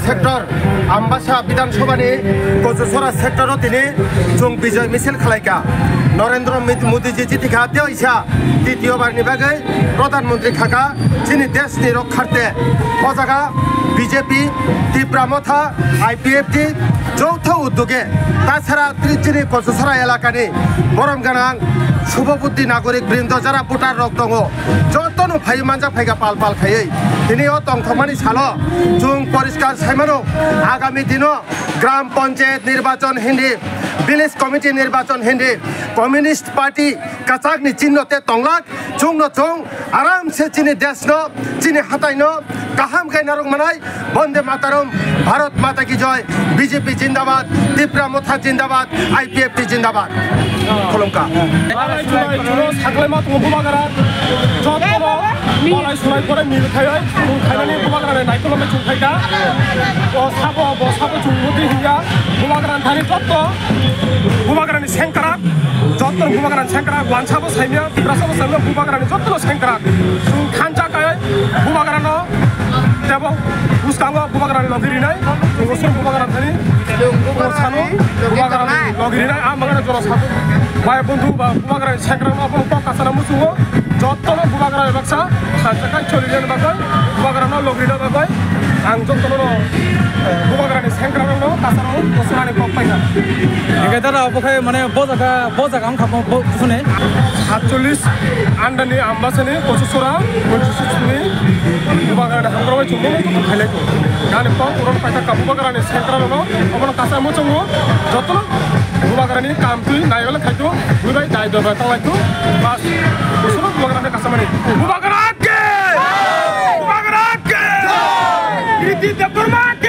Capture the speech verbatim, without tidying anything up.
Sector, Ambasa Bidhan Sabha ni Kochusora sector o tini chwng bijay misil khlaika. Narendra Mid-, Modi ji jitikha teisa titiyo bar ni bagwi Pradhan Mantri khaka chini desh ni rokkharte. O jaga B J P, Tipra Motha, I P F T, joutho uddoge tasara tri-, chini Kochusora elaka ni borom ganang subhabuddhi nagorik brindo jara voter rok tongo, jotono phai manjak phaika pal pal khaiwi. Tini o tongthokmani salo chwng poriskar saimano, agami dino Gram Panchayat nirbachon hindi, Village Committee nirbachon hindi, Communist Party kwchakni chinno te tonglak, chwngno chwng aramse chini deshno, chini hataino kaham khe narwk manai. Bonde Mataram, Bharat Mata Ki Joy, B J P Jindabad, Tipra Motha Jindabad, I P F T Jindabad. Khulumkha. Alai chulai chulo saklaima tongo Bubagra. Jottono malai sulai pore mil khaioi, mil khainani Bubagrani naikolomai chwng khaika. O sabo, bo sabo chwng mudi hiya. Bubagrani thani jotto Bubagrani sengkrak, jotto Bubagrani sengkrak, wansabo saimya, tiprasabo saimya, Bubagrani jotto sengkrak. Chwng thansa kai Bubagrano tebo bwskango Bubagrani logi rinai, chwng sung Bubagrani thani, chwng sano Bubagrani logi rinai, a magana jora sabo. Bai bondhu ba Bubagrani sengkrakno abo kok kasana muchungo, jottono Bubagrani baksa thansa kai choli rina bagwi, Bubagrano logi rina bagwi, ang jottono Bubagrani sengkrakno kasano muchungani kok paikha. Hingke dara obo khe mane bo jaga, bo jaga wngkha bo, bo, bosoni. Satchollis andani Ambasani Kochusora, Kochusora ni Bubagrani hamkrabai chwngno khailai tongo. Gani kok uron paithak ka Bubagrani sengkrakno obono kasa muchungo jotono Bubagrani kam twi naibele khaito, buibai dai dobai tanglai tu, bas, Kochusora Bubagrani kasamani. Bubagra ke! Bubagra ke! Kriti Debbarma ke!